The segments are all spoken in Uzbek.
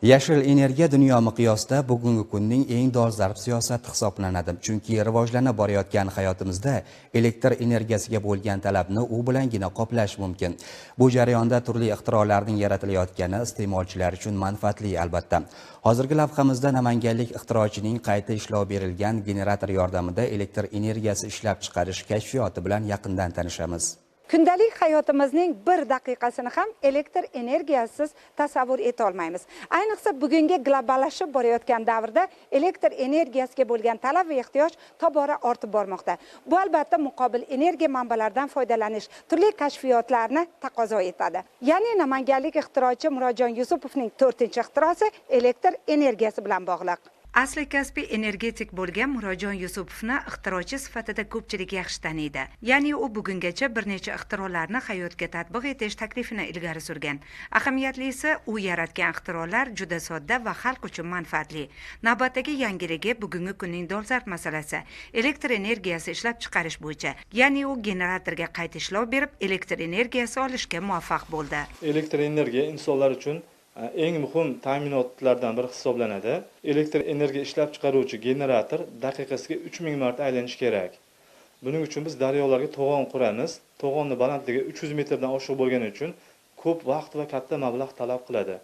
Yashil energiya dunyo miqyosida bugungi kunning eng dolzarb siyosati hisoblanadi. Chunki rivojlana borayotgan hayotimizda elektr energiyasiga bo'lgan talabni u bilangina qoplash mumkin. Bu jarayonda turli ixtirolarning yaratilayotgani iste'molchilar uchun manfaatli albatta. Hozirgi lavhamizda namanganlik ixtirochining qayta ishlov berilgan generator yordamida elektr energiyasi ishlab chiqarish kashfiyoti bilan yaqindan tanishamiz. Kundalik hayotimizning bir daqiqasini ham elektr energiyasiz tasavvur eta olmaymiz. Ayniqsa bugungi globallashib borayotgan davrda elektr energiyasiga bo'lgan talab va ehtiyoj tobora ortib bormoqda. Bu albatta muqobil energiya manbalaridan foydalanish, turli kashfiyotlarni taqozo etadi. Ya'ni namanganlik ixtirochi Murodjon Yusupovning 4-ixtirosi elektr energiyasi bilan bog'liq. Asli kasbi energetik bo'lgan Murodjon Yusupovni ixtirochi sifatida ko'pchilik yaxshi taniydi. Ya'ni u bugungacha bir necha ixtirolarni hayotga tatbiq etish taklifini ilgari surgan. Ahamiyatlisi, u yaratgan ixtirolar juda sodda va xalq uchun manfaatli. Navbatdagi yangiligi bugungi kunning dolzarb masalasi elektr energiyasi ishlab chiqarish bo'yicha. Ya'ni u generatorga qayta ishlov berib, elektr energiyasi olishga muvaffaq bo'ldi. Elektr energiya insonlar uchun eng muhim ta'minotlardan biri hisoblanadi. Elektr energiya ishlab chiqaruvchi generator daqiqasiga 3000 marta aylanishi kerak. Buning uchun biz daryolarga to'g'on quramiz. To'g'onning balandligi 300 metrdan oshiq bo'lgani uchun ko'p vaqt va katta mablag' talab qiladi.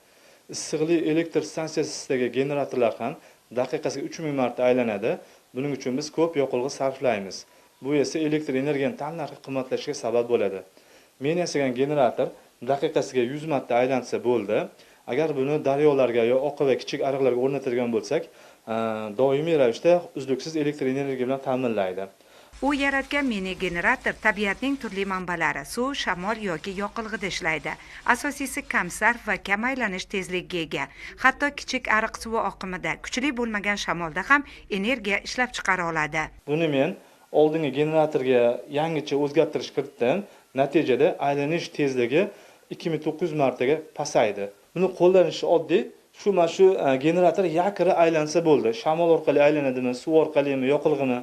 Issiqlik elektr stansiyasidagi generatorlar ham daqiqasiga 3000 marta aylanadi. Buning uchun biz ko'p yoqilg'i sarflaymiz. Bu esa elektr energiyaning tannarxi qimmatlashishiga sabab bo'ladi. Men yasagan generator daqiqasiga 100 marta aylansa bo'ldi. Agar buni daryolarga yo oqa va kichik ariqlarga o'rnatadigan bo'lsak, doimiy ravishda uzluksiz elektr energiya bilan ta'minlaydi. U yaratgan mini generator tabiatning turli manbalari, suv, shamol yoki yoqilg'ida ishlaydi. Asosiysi kam sarf va kam aylanish tezligiga ega. Hatto kichik ariq suvi oqimida, kuchli bo'lmagan shamolda ham energiya ishlab chiqara oladi. Buni men oldingi generatorga yangicha o'zgartirish kiritdim. Natijada aylanish tezligi 2900 martaga pasaydi. Buni qo'llanishi oddiy. Shu mana shu generator yakiri aylansa bo'ldi. Shamol orqali aylanadimi, suv orqalimi, yoqilg'imi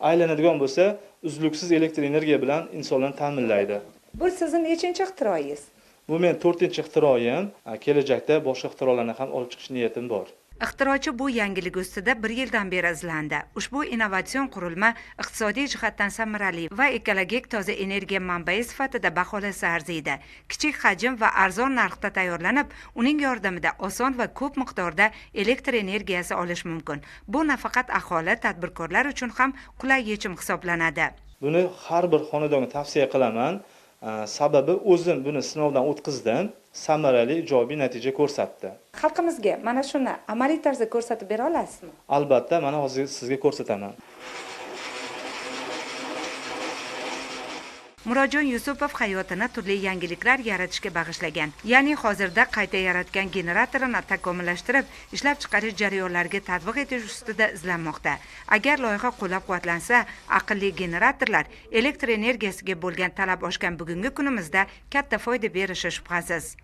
aylanadigan bo'lsa, uzluksiz elektr energiya bilan insonlarni ta'minlaydi. Bu sizning nechinchi ixtiroyingiz? Bu men 4-ixtiroyim. Kelajakda boshqa ixtirolarni ham olib chiqish niyatim bor. Ixtirochi bu yangilik ustida bir yildan beri izlandi. Ushbu innovatsion qurilma iqtisodiy jihatdan samarali va ekologik toza energiya manbai sifatida baholasa arziydi. Kichik hajm va arzon narxda tayyorlanib, uning yordamida oson va ko'p miqdorda elektr energiyasi olish mumkin. Bu nafaqat aholi, tadbirkorlar uchun ham qulay yechim hisoblanadi. Buni har bir xonadonga tavsiya qilaman. Sababi o'zim buni sinovdan o'tkazdim, samarali ijobiy natija ko'rsatdi. Xalqimizga mana shuni amaliy tarzda ko'rsatib bera olasizmi? Albatta, mana hozir sizga ko'rsataman. Murodjon Yusupov hayotini turli yangiliklar yaratishga bag'ishlagan. Ya'ni hozirda qayta yaratgan generatorini takomillashtirib, ishlab chiqarish jarayonlariga tatbiq etish ustida izlanmoqda. Agar loyiha qo'llab-quvvatlansa, aqlli generatorlar elektr energiyasiga bo'lgan talab oshgan bugungi kunimizda katta foyda berishi shubhasiz.